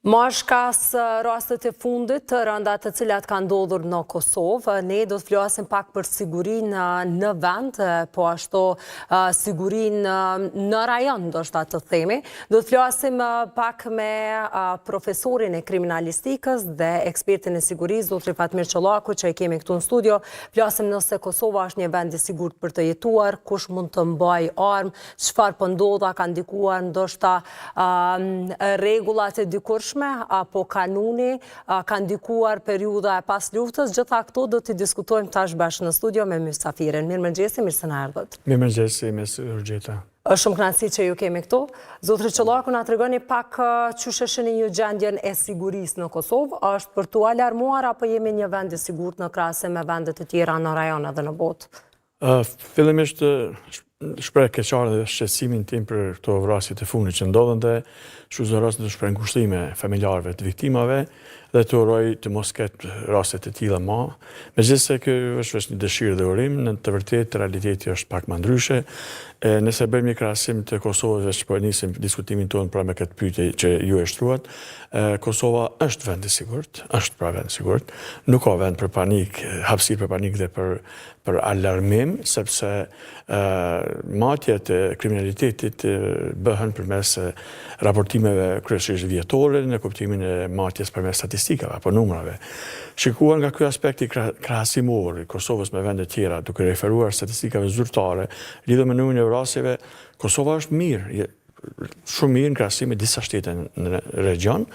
Mashkas rastet e fundit të rënda të cilat kanë ndodhur në Kosovë, ne do të flasim pak për sigurinë në vend, po ashtu sigurinë në rajon, ndoshta të themi. Do të flasim pak me profesorin e kriminalistikës dhe ekspertin e sigurisë, zotri Fatmir Çollaku, që e kemi këtu në studio. Flasim nëse Kosova është një vend i sigurt për të jetuar, kush mund të mbajë armë, çfarë po ndodh, a ka ndikuar ndoshta rregullat e dikurshme apo kanuni, ka ndikuar periudha e pasluftës, gjitha këto do t'i diskutojmë tash bashkë në studio me mysafirin. Mirëmëngjesi, mirë se na erdhët. Mirëmëngjesi, mirë se ju gjeta. Është shumë kënaqësi që ju kemi këtu. Zotri Çollaku, na tregoni pak qysh e shihni ju gjendjen e sigurisë në Kosovë, është për t'u alarmuar apo jemi një vend i sigurt në krahasim me vendet e tjera në rajon edhe në botë? Fillimisht shpreh keqardhjen dhe shqetësimin tim për këto vrasje të fundit që ndodhën dhe shfrytëzoj rastin të shpreh ngushëllime familjarëve të viktimave dhe të uroj të mos ketë raste të tilla ma. Megjithëse kjo është veç një dëshirë dhe urim, në të vërtetë realiteti është pak ma ndryshe. E, nëse bëjmë një krahasim të Kosovës, veç po e nisim diskutimin tonë pra me këtë pyetje që ju e shtruat, Kosova është vend i sigurt, është pra vend i sigurt, nuk ka vend për panik, hapësirë për panik dhe për për alarmim, sepse matjet e kriminalitetit bëhen përmes raportimeve kryesisht vjetore në kuptimin e matjes përmes statistikave apo numrave. Shikuar nga ky aspekt i krahasimor i Kosovës me vendet tjera, duke referuar statistikave zyrtare lidhur me numrin e vrasjeve, Kosova është mirë, shumë mirë në krahasim me disa shtete në regjion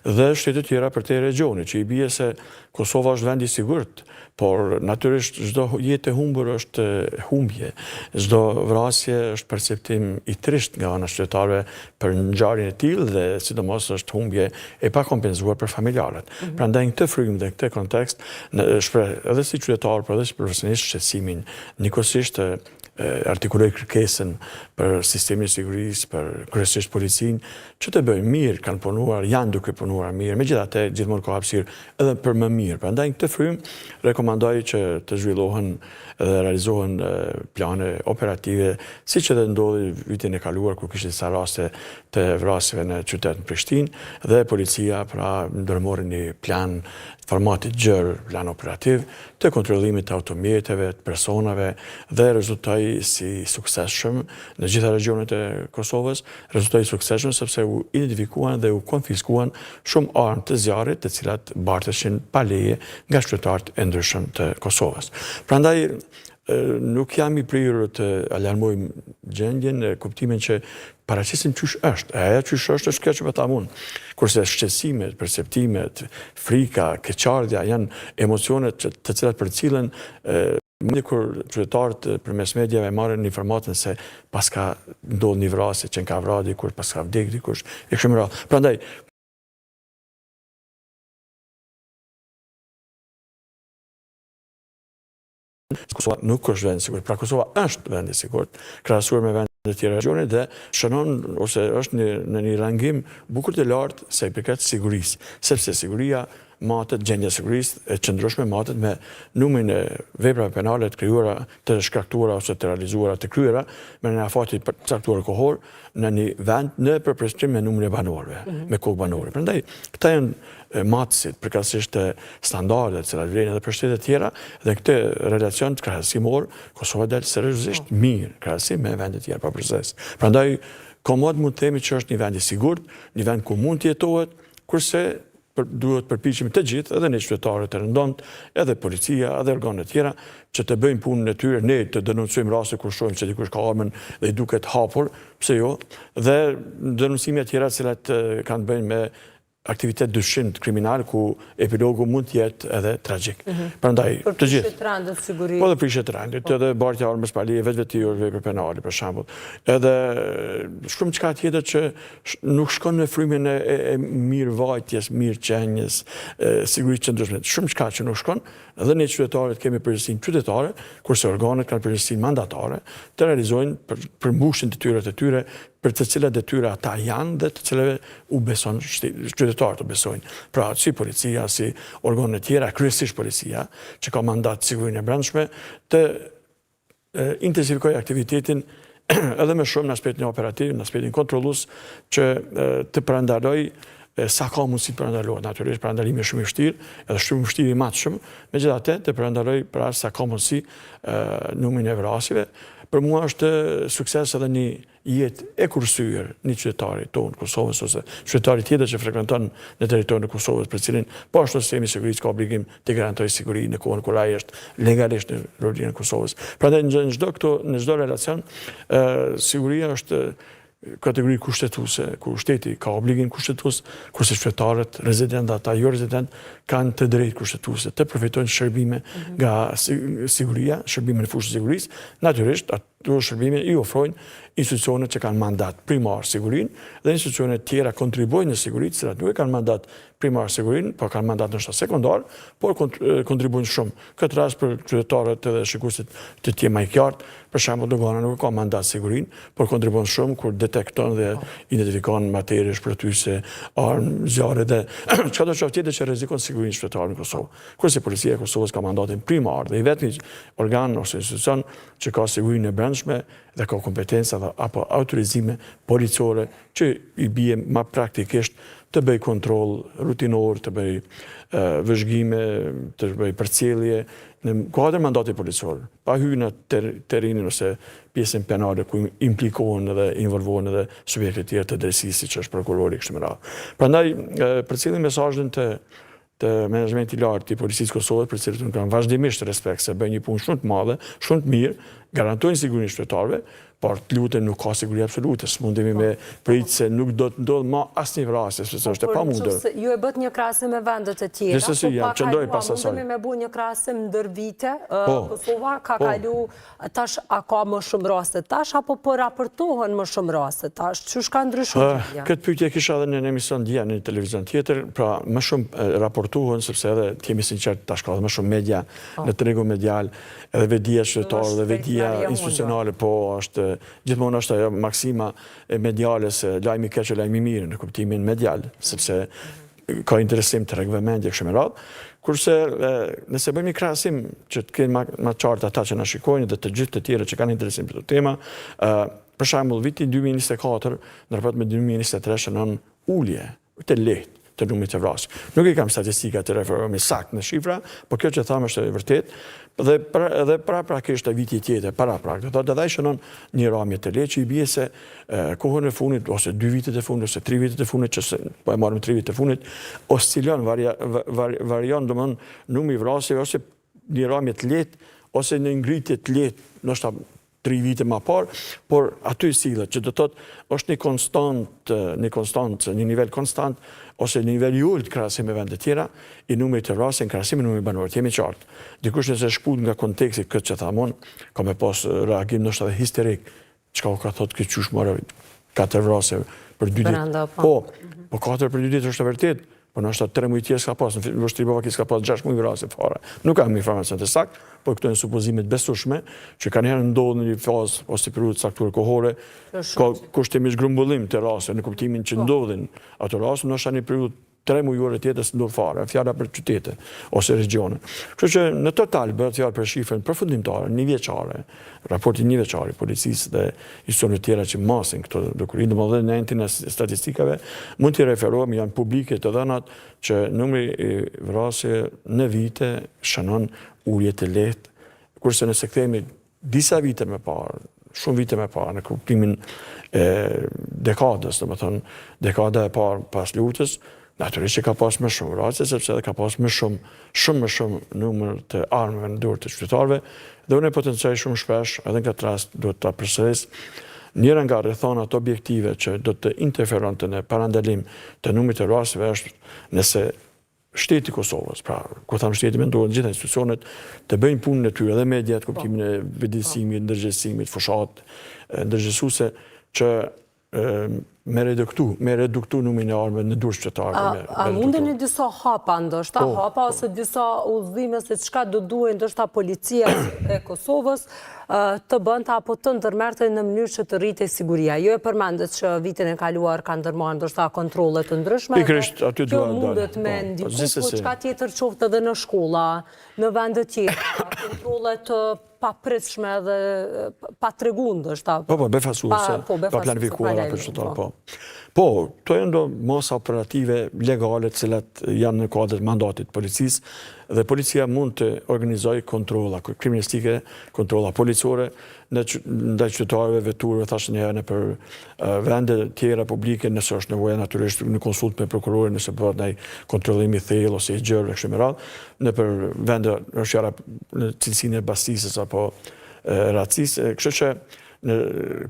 dhe shtete tjera përtej regjionit, që i bie se Kosova është vend i sigurt, por natyrisht çdo jetë e humbur është humbje, çdo vrasje është perceptim i trishtë nga ana e qytetarëve për ngjarjen e tillë dhe sidomos është humbje e pakompenzuar për familjarët. Mm -hmm. Prandaj në këtë frymë dhe në këtë kontekst, shpreh edhe si qytetar, por edhe si profesionist shqetësimin njëkohësisht artikuloj kërkesën për sistemin e sigurisë, për kryesisht policinë, që të bëjnë mirë, kanë punuar, janë duke punuar mirë, megjithatë gjithmonë ka hapësirë edhe për më mirë. Prandaj në këtë frymë rekomandoj që të zhvillohen dhe realizohen plane operative, siç edhe ndodhi vitin e kaluar kur kishte disa raste të vrasjeve në qytet në Prishtinë dhe policia pra ndërmori një plan formatit gjerë, plan operativ, të kontrollimit të automjeteve, të personave dhe rezultoi si i suksesshëm në gjitha regjionet e Kosovës, rezultoi i suksesshëm sepse u identifikuan dhe u konfiskuan shumë armë të zjarrit të cilat barteshin pa leje nga qytetarët e ndryshëm të Kosovës. Prandaj nuk jam i prirur të alarmojmë gjendjen në kuptimin që paraqesim qysh është, e ajo qysh është është kjo që po tham unë. Kurse shqetësimet, perceptimet, frika, keqardhja janë emocionet që, të cilat përcillen Madje kur qytetarët përmes mediave marrin informatën se paska ndodhur një vrasje, që ka vrarë dikush, paska vdekë dikush, e kështu me radhë. Prandaj Kosova nuk është vend i sigurt. Pra Kosova është vend i sigurt, krahasuar me vendet e tjera të regjionit dhe shënon ose është në në një rangim bukur të lartë sa i përket sigurisë, sepse siguria matet, gjendja e sigurisë e qëndrueshme matet me numrin e veprave penale të krijuara, të shkaktuara ose të realizuara, të kryera me një afat të caktuar kohor në një vend në përpjesëtim me numrin e banorëve, mm -hmm. me kokë banori. Prandaj këta janë matësit, përkatësisht standardet, të cilat vlejnë edhe për shtetet tjera dhe këtë relacion të krahasimor Kosova del seriozisht po. mirë krahasim me vendet tjera pa proces. Prandaj komod mund të themi që është një vend i sigurt, një vend ku mund të jetohet, kurse për, duhet përpiqemi të gjithë, edhe ne qytetarët e rëndomtë, edhe policia, edhe organet tjera, që të bëjnë punën e tyre, ne të denoncojmë raste kur shohim se dikush ka armën dhe i duket hapur, pse jo, dhe denoncime tjera të cilat kanë të bëjnë me aktivitet dyshimt kriminal ku epilogu mund të jetë edhe tragjik. Mm -hmm. Prandaj të gjithë. Për rendit sigurisht. Po dhe prishje të rendit, po. edhe bartja e armës pa leje vetvetiu është vepër penale për shembull. Edhe shumë çka tjetër që nuk shkon në frymën e, e, e mirëvajtjes, mirëqenies, sigurisë së qëndrueshme. Shumë çka që nuk shkon, edhe ne qytetarët kemi përgjegjësinë qytetare, kurse organet kanë përgjegjësinë mandatare, të realizojnë për, përmbushin detyrat e tyre, për të cilat detyra ata janë dhe të cilave u beson qytetarët u besojnë. Pra, si policia, si organet tjera, kryesisht policia, që ka mandat sigurinë e brendshme, të intensifikojë aktivitetin edhe më shumë në aspektin operativ, në aspektin kontrollues, që të parandalojë Sa ka mundësi të parandalohet, natyrisht parandalimi është shumë i vështirë, edhe shumë i vështirë i matshëm, megjithatë të parandaloj pra sa ka mundësi numrin e vrasjeve. Për mua është sukses edhe një jetë e kursyer një qytetari tonë të Kosovës ose qytetari tjetër që frekuenton në territorin e Kosovës, për cilin po ashtu sistemi i sigurisë ka obligim të garantojë siguri në kohën kur ai është legalisht në Republikën e Kosovës. Prandaj në çdo këto në çdo relacion siguria është kategori kushtetuese, ku shteti ka obligim kushtetues, kurse qytetarët rezident dhe ata jo rezident kanë të drejtë kushtetuese të përfitojnë shërbime mhm. nga siguria, shërbime në fushë të sigurisë, natyrisht ato shërbime i ofrojnë institucionet që kanë mandat primar sigurinë dhe institucionet tjera kontribuojnë në siguri, të cilat nuk e kanë mandat primar sigurinë, por kanë mandat ndoshta sekondar, por kontribuojnë shumë. Këtë rast për qytetarët edhe shikuesit të jetë më i qartë, për shembull dogana nuk e ka mandat sigurinë, por kontribuon shumë kur detekton dhe po. identifikon materie shpërthyese, armë, zjarre dhe çka do qoftë tjetër që rrezikon sigurinë qytetarëve në Kosovë. Kurse policia e Kosovës ka mandatin primar dhe i vetmi organ ose institucion që ka sigurinë e brendshme dhe ka kompetenca dhe apo autorizime policore që i bie ma praktikisht të bëjë kontroll rutinor, të bëjë vëzhgime, të bëjë përcjellje në kuadër mandatit policor, pa hy në terrenin ose pjesën penale ku implikohen edhe involvohen edhe subjekte tjera të drejtësisë, siç është prokurori kështu me radhë. Prandaj përcjellim mesazhin të të menaxhmentit i lartë i Policisë së Kosovës, për cilët unë kam vazhdimisht respekt se bëjnë një punë shumë të madhe, shumë të mirë, garantojnë sigurinë e qytetarëve, por të lutem nuk ka siguri absolute, s'mundemi me prit se nuk do të ndodhë ma asnjë vrasje, sepse është e po, pamundur. Ju e bëtë një krahasim me vendet e tjera, Gjithsesi, po pa kalu, a mundemi me bu një krahasim ndër vite, po, Kosova ka po. kalu, tash a ka më shumë raste tash, apo po raportohen më shumë raste tash, qysh ka ndryshu gjendja? Këtë pyetje kisha edhe në një emision dje në një televizion tjetër, pra më shumë raportohen, sepse edhe të jemi sinqertë, tash ka edhe më shumë media po. në tregun medial, edhe vetëdija qytetare dhe vetëdija institucionale, po është gjithmonë është ajo maksima e mediale se lajmi i keq e lajmi i mirë në kuptimin medial, sepse ka interesim tërheq vëmendje kështu me radhë. Kurse nëse bëjmë një krahasim që të kenë ma qartë ata që na shikojnë dhe të gjithë të tjerët që kanë interesim për këto tema, për shembull viti 2024 në raport me 2023 shënon ulje të lehtë të numrit të vrasjeve. Nuk i kam statistika të referohemi saktë në shifra, por kjo që thamë është e vërtetë dhe pra, edhe paraprakisht e viti tjetër paraprak. Do thotë edhe ai shënon një ramje të lehtë që i bie se kohën e fundit ose dy vitet e fundit ose tri vitet e fundit që se, po e marrim tri vitet e fundit oscilon varia, var, varion domethënë numri i vrasjeve ose një ramje të lehtë ose një ngritje të lehtë, ndoshta tri vite ma parë, por aty sillet, që do të thotë është një konstant, një konstant, një nivel konstant ose një nivel i ulët krahasim me vendet tjera i numrit të vrasjeve në krahasim me numrin e banorëve, të jemi qartë. Dikush nëse shkput nga konteksti këtë që thamë unë, ka me pas reagim ndoshta edhe histerik, çka u ka thotë këtë qysh more katër vrasje për dy ditë. Po. po, po katër për dy ditë është e vërtetë, po ndoshta tre muaj tjerë s'ka pas, në vështrim po s'ka pas 6 muaj vrasje fare. Nuk kam informacion të saktë, por këto janë supozime të besueshme që kanjëherë ndodh në një fazë ose periudhë të caktuar kohore, ka kushtimisht grumbullim të rasteve në kuptimin që po. ndodhin ato raste, ndoshta një periudhë tre mujore tjetër s'ndodh fare, fjala për qytete ose regjione. Kështu që në total bëhet fjalë për shifrën përfundimtare, njëvjeçare, raporti njëvjeçar i policisë dhe institucioneve tjera që masin këto dukuri, domethënë në entin e statistikave, mund t'i referohemi, janë publike të dhënat që numri i vrasjeve në vite shënon ulje të lehtë, kurse nëse kthehemi Disa vite më parë, shumë vite më parë, në kuptimin e dekadës, domethënë, dekada e parë pas luftës, natyrisht që ka pas më shumë vrasje, sepse edhe ka pas më shumë, shumë më shumë numër të armëve në dorë të qytetarëve, dhe unë e potencoj shumë shpesh, edhe në këtë rast duhet ta përsëris, njëra nga rrethanat objektive që do të interferonte në parandalim të numrit të vrasjeve është nëse Shteti i Kosovës, pra, kur tham shteti mendohen gjitha institucionet të bëjnë punën e tyre dhe mediat, kuptimin e vetëdijësimit, ndërgjegjësimit, fushatë ndërgjegjësuese që me reduktu, me reduktu numrin e armëve në duar qytetarëve. A, a munden disa hapa ndoshta, po, hapa po. ose disa udhëzime se çka do duhej ndoshta policia e Kosovës të bënte apo të ndërmerrte në mënyrë që të rritej siguria. Ju e përmendët që vitin e kaluar ka ndërmarrë ndoshta kontrolle të ndryshme. Pikërisht aty dua të dalë. Mundet me po, ndiku, po çka tjetër qoftë edhe në shkolla, në vende tjera, kontrolle të papritshme dhe pa tregu ndoshta. Po, po, befasuese, po, pa planifikuara për qytetarë, po. Po, këto janë do masa operative legale të cilat janë në kuadër të mandatit të policisë dhe policia mund të organizojë kontrolla kriminalistike, kontrolla policore ndaj qytetarëve, veturave, thashë një herë nëpër vende tjera publike, nëse është nevoja natyrisht në konsultë me prokurorin, nëse bëhet ndonjë kontrollim i thellë ose i gjerë e kështu me radhë, nëpër vende është fjala në cilësinë e bastisjes apo racisë, kështu që në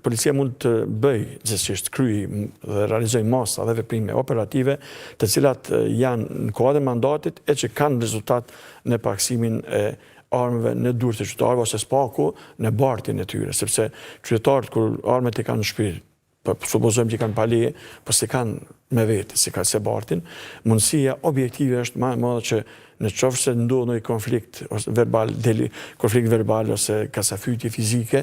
policia mund të bëjë, gjithsesi kryejë dhe realizojë masa dhe veprime operative, të cilat janë në kuadër mandatit e që kanë rezultat në pakësimin e armëve në duart e qytetarëve ose së paku në bartjen e tyre, sepse qytetarët kur armët i kanë në shtëpi, po supozojmë që i kanë pa leje, po s'i kanë me vete, s'i kanë s'e bartin, mundësia objektive është më e madhe që në qoftë se ndodh ndonjë konflikt ose verbal, deli, konflikt verbal ose kacafytje fizike,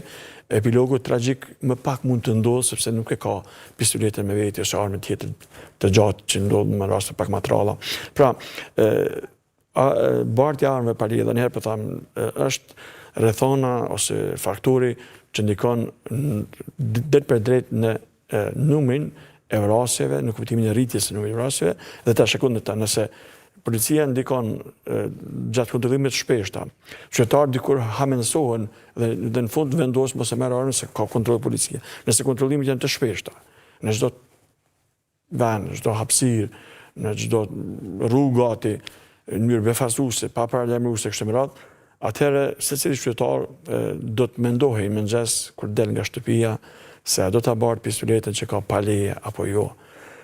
epilogu tragjik më pak mund të ndodhë sepse nuk e ka pistoletën me vete ose armën tjetër të gjatë që ndodh në raste pak më të rralla. Pra, Bartja e armëve pa leje, edhe një herë po them, është rrethana ose faktori që ndikon drejtpërdrejt në numrin e vrasjeve, në kuptimin e rritjes së numrit të vrasjeve, dhe tash e kundërta, nëse policia ndikon gjatë kontrollimeve të shpeshta, qytetarët dikur hamendësohen dhe, dhe në fund vendos mos e merr armën se ka kontroll policia. Nëse kontrollimet janë të shpeshta, në çdo vend, në çdo hapësirë, në çdo rrugë gati, në mënyrë befasuese, pa paralajmëruese kështu me radhë, atëherë secili qytetar do të mendohej në mëngjes kur del nga shtëpia se a do ta bartë pistoletën që ka pa leje apo jo.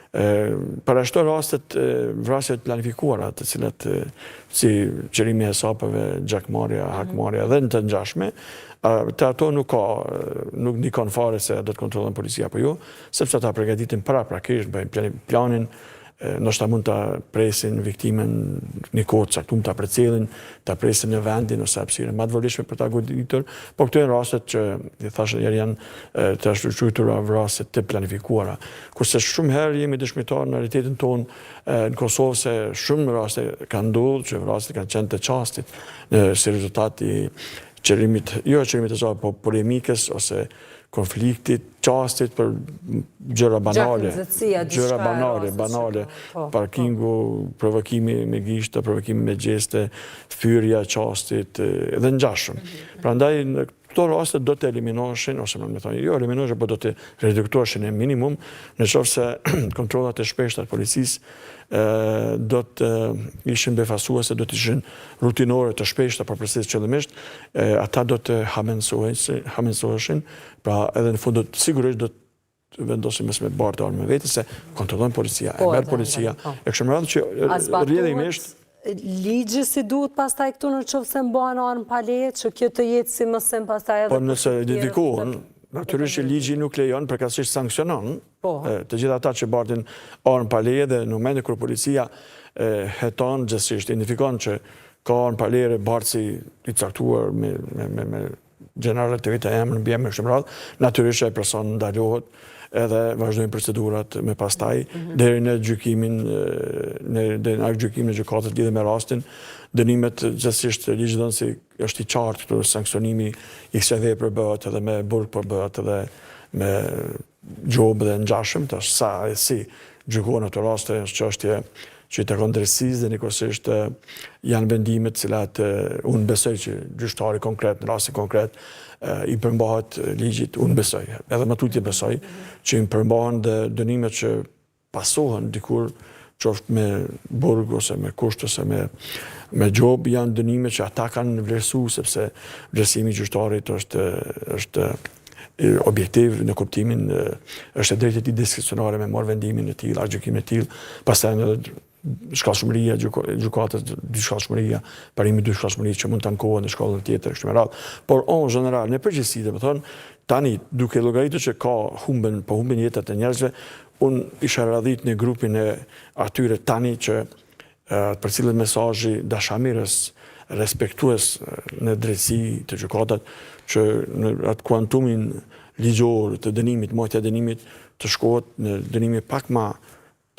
Përjashto rastet e vrasjeve të planifikuara, të cilat si qërimi i hesapeve, gjakmarrja, mhm. hakmarrja dhe të ngjashme, te ato nuk ka, nuk ndikon fare se do të kontrollon policia apo jo, sepse ata përgatiten paraprakisht, bëjnë planin, ndoshta mund ta presin viktimën një kohë të caktuar, ta përcjellin, ta presin në vendin ose hapësirën më të volitshme për ta goditur, por këto janë rastet që i thashë një herë janë të ashtuquajtura vrasje të planifikuara. Kurse shumë herë jemi dëshmitarë në realitetin tonë në Kosovë se shumë raste kanë ndodhur që vrasjet kanë qenë të çastit, në si rezultat i qërimit, jo qërimit të po polemikës ose konfliktit, çastit për gjëra banale, gjëra banale, banale, po, po. parkingu, provokimi me gishta, provokimi me gjeste, fyrja e çastit, edhe ngjashëm. Mhm. Prandaj, në këto raste do të eliminoheshin, ose më me thonë, jo eliminoheshin, po do të reduktoheshin në minimum, në qoftë se kontrollat e shpeshta të policisë do të ishin befasuese, do të ishin rutinore të shpeshta, po përsëris qëllimisht, ata do të hamendësoheshin, pra edhe në fund do të sigurisht do të vendosin mos me bartë armë me vete, se kontrollon policia, e po, merr policia, po. e kështu me radhë që rrjedhimisht Ligji si duhet pastaj këtu në qoftë se mbahen armë pa leje, që kjo të jetë si mësim pastaj edhe... Po nëse identifikohen, natyrisht që ligji nuk lejon, përkatësisht sanksionon, po. të gjithë ata që bartin armë pa leje dhe në momentin kur policia heton, gjegjësisht identifikon që ka armë pa leje bartësi i caktuar me, me, me, me gjeneralitet e emër, mbiemër, kështu me radhë, natyrisht që ai person ndalohet edhe vazhdojnë procedurat me pastaj, mhm. deri në gjykimin, në, deri në aktgjykimin e gjykatës lidhur me rastin, dënimet gjithsesi ligjdhënësi është i qartë këtu sanksionimi i kësaj vepre bëhet edhe me burg, por bëhet edhe me gjobë dhe ngjashëm, tash sa e si gjykohen ato raste është çështje që i takon drejtësisë dhe njëkohësisht janë vendime të cilat unë besoj që gjyqtari konkret në rastin konkret i përmbahet ligjit, unë besoj, edhe më tutje besoj që i përmbahen dhe dënimet që pasohen dikur qoftë me burg ose me kusht ose me me gjobë janë dënime që ata kanë vlerësu sepse vlerësimi i gjyqtarit është është objektiv në kuptimin është e drejtë e tij diskrecionare me marrë vendimin e tillë, aktgjykimin e tillë, pastaj edhe shkallshmëria e gjykatës, dyshkallshmëria, parimi dyshkallshmërisë që mund të ankohen në shkallën tjetër, kështu me radhë. Por en general, në përgjithësi, domethënë, tani duke llogaritur që ka humben, po humben jetët e njerëzve, Unë isha radhit në grupin e atyre tani që të përcillet mesazhi dashamirës, respektues në drejtësi të gjykatat, që në atë kuantumin ligjor të dënimit, matja e dënimit, të shkohet në dënime pak ma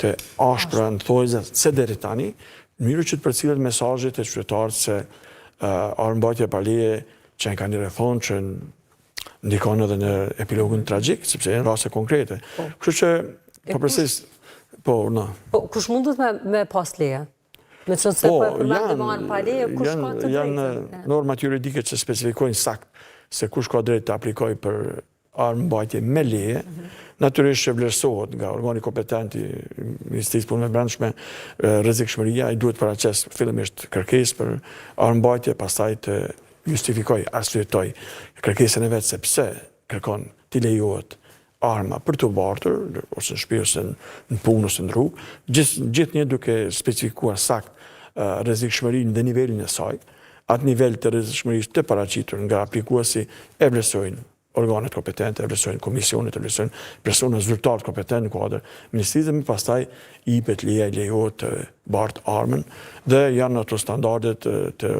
të ashpra në thonjëza se deri tani, në mënyrë që të përcillet mesazhi te qytetarët se armëmbajtja pa leje që e ka një rrethanë që ndikon edhe në epilogun tragjik, sepse janë raste konkrete. Po. Kështu që Po përsëris, po, na. Po, kush mundet me, me pas leje? Meqenëse po, po e përmendëm me armë pa leje, kush ka të drejtë? Janë normat juridike që specifikojnë sakt se kush ka drejtë të aplikojë për armë mbajtje me leje, mhm. natyrisht që vlerësohet nga organi kompetent i Ministrisë Punëve Brendshme rrezikshmëria, ai duhet paraqesë fillimisht kërkesë për armë mbajtje, pastaj të justifikojë, arsyetojë kërkesën e vet se pse kërkon t'i lejohet arma për të bartur, ose në shtëpi ose në punë ose në rrugë, gjithnjë duke specifikuar sakt rrezikshmërinë dhe nivelin e saj, atë nivel të rrezikshmërisë të paraqitur nga aplikuesi e vlerësojnë organet kompetente, e vlerësojnë komisionet, e vlerësojnë persona zyrtarë kompetentë në kuadër ministrisë dhe më pastaj i jepet leja, i lejohet të bartë armën dhe janë ato standardet të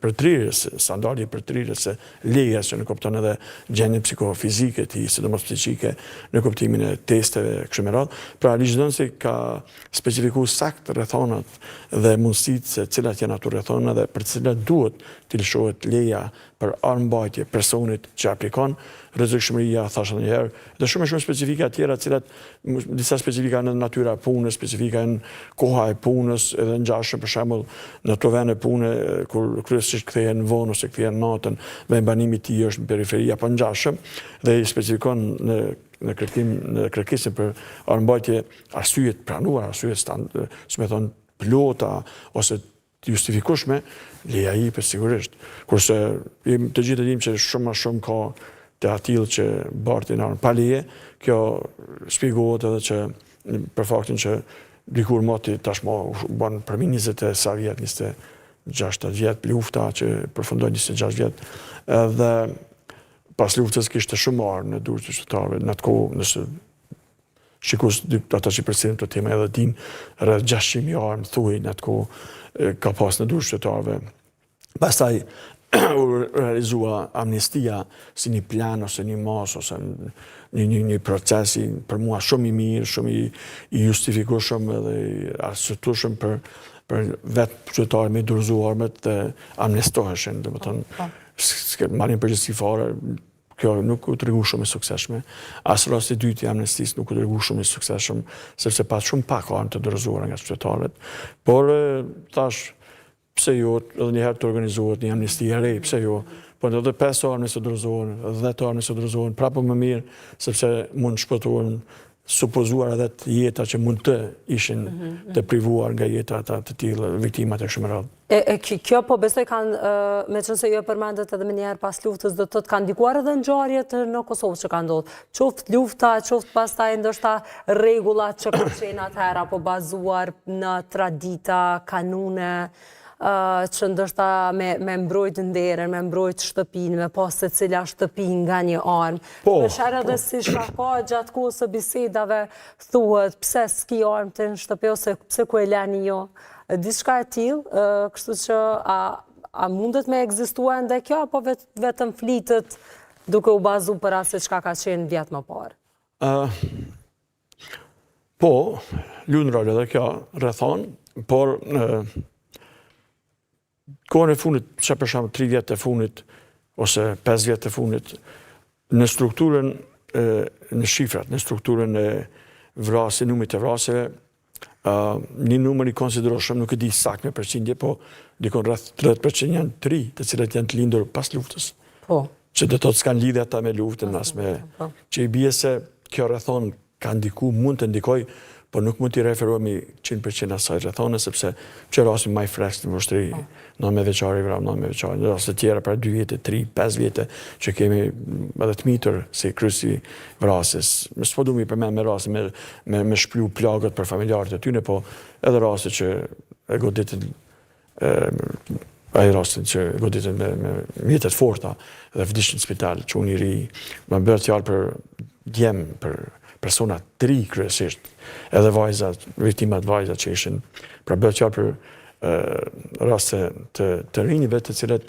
përtrirjes, standardi i përtrirjes së lejes që nënkupton edhe gjendjen psikofizike të tij, sidomos psiqike, në kuptimin e testeve kështu me radhë. Pra ligjvënësi ka specifiku saktë rrethonat dhe mundësitë se cilat janë ato rrethona dhe për cilat duhet t'i lëshohet leja për armëmbajtje personit që aplikon, rrezikshmëria, thashë edhe një herë, dhe shumë e shumë specifika tjera, të cilat disa specifika në natyra e punës, specifika në koha e punës edhe ngjashëm, për shembull, në ato vende pune kur kryesisht kthehen vonë ose kthehen natën, vendbanimi i tij është në periferi apo ngjashëm dhe i specifikon në në kërkim në kërkesën për armëmbajtje arsye të pranuara, arsye stand, si me thonë, plota ose të justifikueshme, leja jepet sigurisht. Kurse të gjithë e dimë që shumë ma shumë ka të atillë që bartin armë pa leje, kjo shpjegohet edhe që për faktin që dikur moti tashmë u bën përmi 20 e sa vjet, 26 vjet lufta që përfundoi 26 vjet, edhe pas luftës kishte shumë armë në duar të qytetarëve në atë kohë, nëse Shikues, ata që përcjellin këto tema edhe dinë, rreth 600.000 armë thuhej në atë kohë ka pas në duar qytetarëve. Pastaj u realizua amnistia si një plan ose një masë ose një një një proces i për mua shumë i mirë, shumë i, i justifikueshëm edhe i arsyetueshëm për për vetë qytetarët me dorëzu armët dhe amnistoheshin, domethënë, po, po. s'ke marrin përgjegjësi fare, Kjo nuk u tregu shumë e suksesshme. As rasti i dytë i amnistisë nuk u tregu shumë i suksesshëm, sepse pat shumë pak armë të dorëzuara nga qytetarët. Por tash pse jo edhe një herë të organizohet një amnisti e re, pse jo? Po edhe 5 armë nëse dorëzohen, 10 armë nëse dorëzohen, prapë më mirë, sepse mund të shpëtohen supozuar edhe jeta që mund të ishin mhm, mhm. të privuar nga jeta ata të tillë, viktimat e kështu me radhë. E, e kjo po besoj kanë, meqenëse ju e përmendët edhe menjëherë pas luftës, do të thotë kanë ndikuar edhe ngjarjet në Kosovë që kanë ndodhur. Qoftë lufta, qoftë pastaj ndoshta rregullat që kanë qenë atëherë apo bazuar në tradita, kanune, që ndoshta me, me mbrojt nderën, me mbrojt shtëpinë, me pas secila shtëpi nga një armë. Po, Shpeshherë edhe po. si shaka gjatë kohës së bisedave thuhet pse s'ki armë ti në shtëpi ose pse ku e leni jo. Diçka e tillë, kështu që a, a mundet me ekzistua ende kjo apo vet, vetëm flitet duke u bazu për atë se çka ka qenë vjet më parë? Uh, Po, lun rol edhe kjo rrethanë, por kohën e fundit, që për shembull 3 vjet e fundit ose 5 vjet e fundit, në strukturën në shifrat, në strukturën e vrasje, numrit të vrasjeve, një numër i konsiderueshëm, nuk e di saktë me përqindje, po dikun rreth 30% janë të ri, të cilët janë të lindur pas luftës. Po. Që do të thotë s'kanë lidhje ata me luftën, as me... Po. Që i bie se kjo rrethanë ka ndiku, mund të ndikojë, por nuk mund t'i referohemi 100% asaj rrethane, sepse që rasti ma i freskët në Vushtrri, po. 19 vjeçari vra, 19 vjeçari, në raste tjera para 2 vjetë, 3, 5 vjetë, që kemi edhe të mitur si kryesi vrasës. Me s'po du me i përmend me raste, me, me, me shplu plagët për familjarët e tyne, po edhe raste që e goditën ai rastin që goditën me, me mjete të forta dhe vdiq në spital, çun i ri, më bëhet fjalë për djem, për persona të ri kryesisht, edhe vajzat, viktimat vajzat që ishin, pra bëhet fjalë për raste të, të rinjve të cilët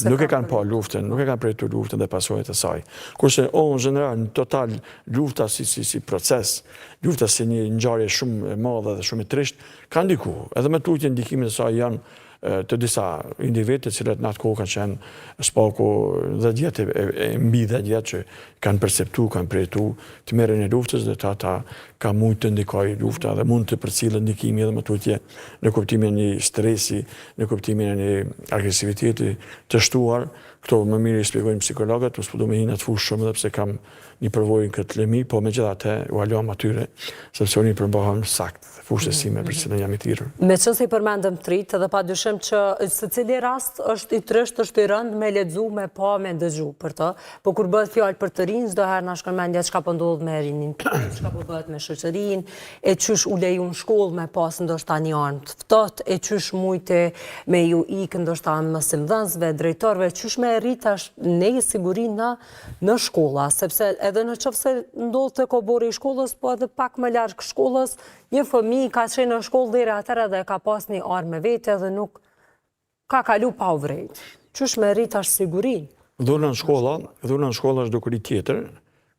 nuk e kanë pa luftën, nuk e kanë përjetu luftën dhe pasojat e saj. Kurse, o, në general, në total, lufta si, si, si proces, lufta si një ngjarje shumë e madhe dhe shumë e trishtë, ka ndiku. Edhe më tutje ndikimet e saj janë. të disa individë të cilët në atë kohë kanë qenë së paku 10 vjet e mbi 10 vjet që kanë perceptu, kanë përjetu tmerrin e luftës dhe te ata ka mujtë të ndikojë lufta dhe mund të përcillet ndikimi edhe më tutje në kuptimin e një stresi, në kuptimin e një agresiviteti të shtuar. Këto më mirë i shpjegojnë psikologët, unë s'po du me hi në atë fushë shumë edhe pse kam një përvojë në këtë lëmi, po megjithatë ua lëmë atyre, sepse unë i përmbahem sakt fushës sime për cilën jam i thirrur. Meqenëse i përmendëm të rinjtë dhe pa dyshim që secili rast është i trishtë, është i rëndë me lexu, me pa, me dëgju për të, po kur bëhet fjalë për të rinj, çdo herë na shkon mendja çka po ndodh me rininë, çka po bëhet me shoqërinë, e qysh u leju në shkollë me pas ndoshta një armë të ftohtë, e qysh mujti me ju ikë ndoshta mësimdhënësve, drejtorëve, qysh me rrit tash ne sigurinë në në shkolla, sepse edhe në qoftë se ndodh tek oborri i shkollës, po edhe pak më larg shkollës, një fëmijë ka qenë në shkollë deri atëherë dhe ka pas një armë me vete dhe nuk ka kalu pa u vrejt. Qysh me rrit tash sigurinë? Dhuna në shkolla, dhuna në shkolla është dukuri tjetër,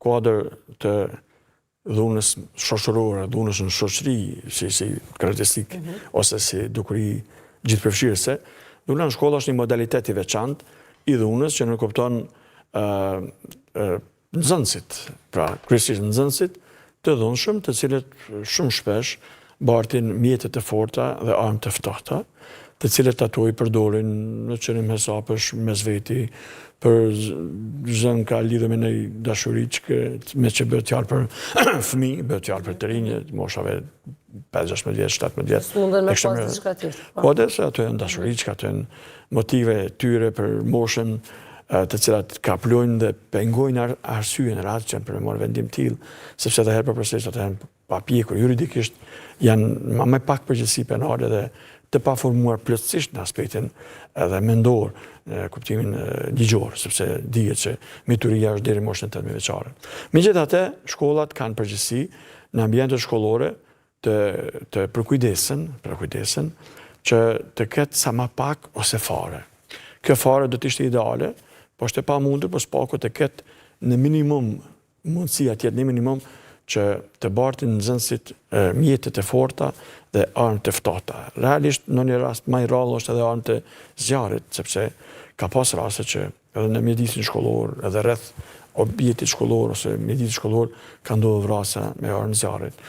kuadër të dhunës shoqërore, dhunës në shoqëri, si, si karakteristikë, mm -hmm. ose si dukuri gjithëpërfshirëse, dhuna në shkolla është një modalitet i veçantë i dhunës që nënkupton uh, uh, nxënësit, pra kryesisht nxënësit të dhunshëm, të cilët shumë shpesh bartin mjete të forta dhe armë të ftohta, të cilët ato i përdorin në qëllim hesapesh mes veti për zënka lidhur me një dashuriçkë, meqë bëhet fjalë për fëmijë, bëhet fjalë për të rinj, moshave 5, 16 vjet, 17 vjet. S'munden me pas diçka tjetër. Po, po dhe se ato janë dashuriçka, ato janë motive tyre për moshën, të cilat kaplojnë dhe pengojnë arsyen racionë për me marrë vendim të tillë, sepse edhe herë po përsëris ato janë papjekur juridikisht, janë ma me pak përgjegjësi penale dhe të paformuar plotësisht në aspektin edhe mendor, në kuptimin ligjor, sepse dihet që mituria është deri moshën 18 vjeçare. Megjithatë, shkollat kanë përgjegjësi në ambientet shkollore të të përkujdesen, përkujdesen që të ketë sa ma pak ose fare. Kjo fare do të ishte ideale, po është e pamundur, po së paku të ketë në minimum mundësia të jetë në minimum që të bartin nxënësit mjete të forta dhe armë të ftohta. Realisht në një rast më i rrallë është edhe armë të zjarrit, sepse ka pas raste që edhe në mjedisin shkollor, edhe rreth objektit shkollor ose mjedisit shkollor ka ndodhur vrasja me armë zjarrit,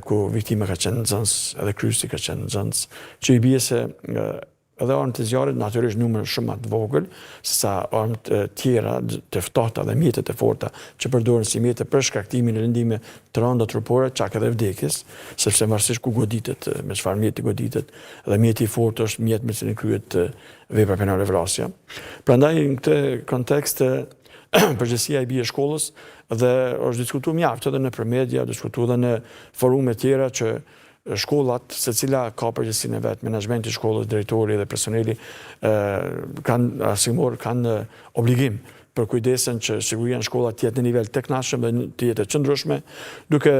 ku viktima ka qenë nxënës, edhe kryesi ka qenë nxënës, që i bie se Edhe armët e zjarrit natyrisht numër shumë më të vogël se sa armët e tjera të ftohta dhe mjetet e forta që përdoren si mjete për shkaktimin e lëndimeve të rënda trupore, çak edhe vdekjes, sepse varësisht ku goditet, me çfarë mjeti goditet, dhe mjeti i fortë është mjet me të cilin kryhet vepra penale vrasja. Prandaj në këtë kontekst përgjegjësia i bie shkollës dhe është diskutuar mjaft edhe nëpër media, diskutuar edhe në forume tjera që Shkollat, secila ka përgjegjësinë e vet, menaxhmenti i shkollës, drejtori dhe personeli kanë arsimor kanë obligim për kujdesen që siguria në shkolla të jetë në nivel të kënaqshëm dhe të jetë e qëndrueshme, duke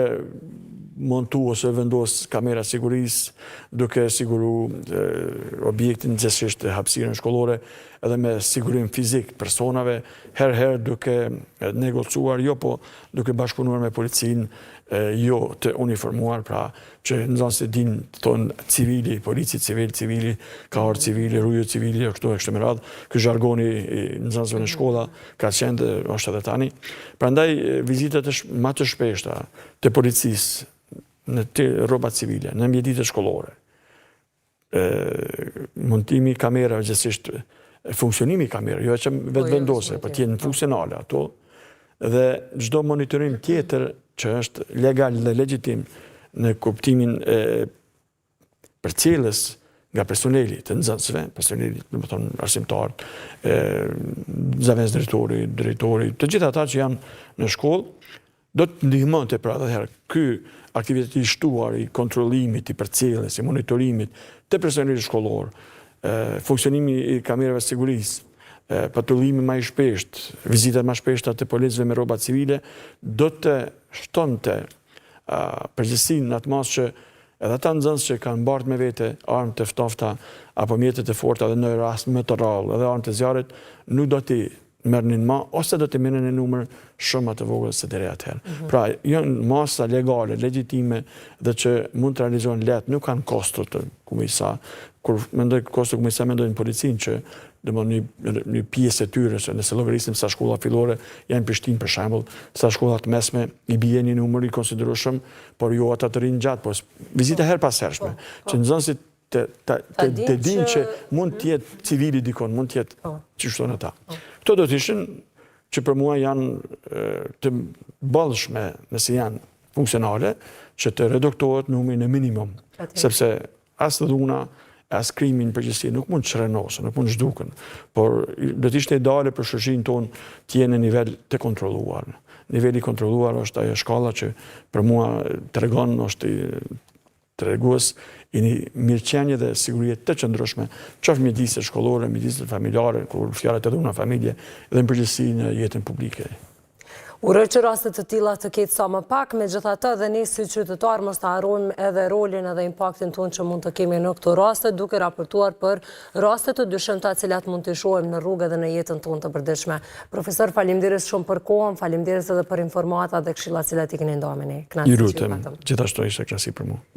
montu ose vendos kamera sigurisë, duke siguru objektin gjithsesi hapësirën shkollore edhe me sigurim fizik të personave, herë herë duke negociuar, jo po duke bashkëpunuar me policinë jo të uniformuar, pra që nxënësit dinë të thonë civili, polici civil, civili, ka ardhë civili, ruju civili, e kështu e kështu me radhë, ky zhargoni i nxënësve në shkolla ka qenë dhe është edhe tani. Prandaj vizitat ma të shpeshta të policisë në të rroba civile, në mjediset shkollore, montimi i kamerave, gjithsesi funksionimi i kamerave, jo që po, vetëvendose, po të jenë funksionale ato, dhe çdo monitorim tjetër që është legal dhe legjitim në kuptimin e përcjelljes nga personeli të nxënësve, personeli, domethonë, arsimtarët, zëvendësdrejtori, drejtori, të gjithë ata që janë në shkollë, Do të ndihmonte pra edhe herë ky aktivitet i shtuar i kontrollimit, i përcjelljes, i monitorimit të personelit shkollor, funksionimi i kamerave të sigurisë, patrullimi ma i shpeshtë, vizitat ma shpeshta të policëve me rroba civile, do të shtonte përgjegjësinë në atë masë që edhe ata nxënës që kanë bartë me vete armë të ftofta apo mjete të forta dhe në rast më të rrallë edhe armë të zjarrit, nuk do t'i. merrnin ma, ose do të merrnin në numër shumë ma të vogël se deri atëherë. Mhm. Pra, janë masa legale, legjitime dhe që mund të realizohen lehtë, nuk kanë kosto të kumisa. Kur mendoj kosto kumisa, mendoj në policinë që domethënë një, një pjesë e tyre, se nëse llogarisim sa shkolla fillore janë në Prishtinë për shembull, sa shkolla të mesme i bie një numër i konsiderueshëm, por jo ata të rrinë gjatë, po vizita herë pas hershme, po, po. që nxënësit të, të, të, të dinë që mund të jetë civili dikun, mund të jetë po. që shtonë ata. Po. Këto do të ishin që për mua janë të bollshme nëse janë funksionale, që të reduktohet numri në minimum. Sepse as dhuna, as krimi në përgjithësi nuk mund të çrrënosen, nuk mund të zhduken, por do të ishte ideale për shoqërinë tonë të jenë në nivel të kontrolluar. Niveli i kontrolluar është ajo shkalla që për mua tregon është tregues i një mirëqenie dhe sigurie të qëndrueshme, qoftë mjedise shkollore, mjedise familjare, kur fjala te dhuna në familje dhe në përgjithësi në jetën publike. Uroj që raste të tilla të ketë sa më pak, megjithatë dhe ne si qytetarë mos të harrojmë edhe rolin edhe impaktin tonë që mund të kemi në këto raste, duke raportuar për raste të dyshimta të cilat mund të shohim në rrugë edhe në jetën tonë të përditshme. Profesor, faleminderit shumë për kohën, faleminderit edhe për informatat dhe këshillat të cilat i keni ndarë me ne. Ju lutem, gjithashtu ishte kënaqësi për mua.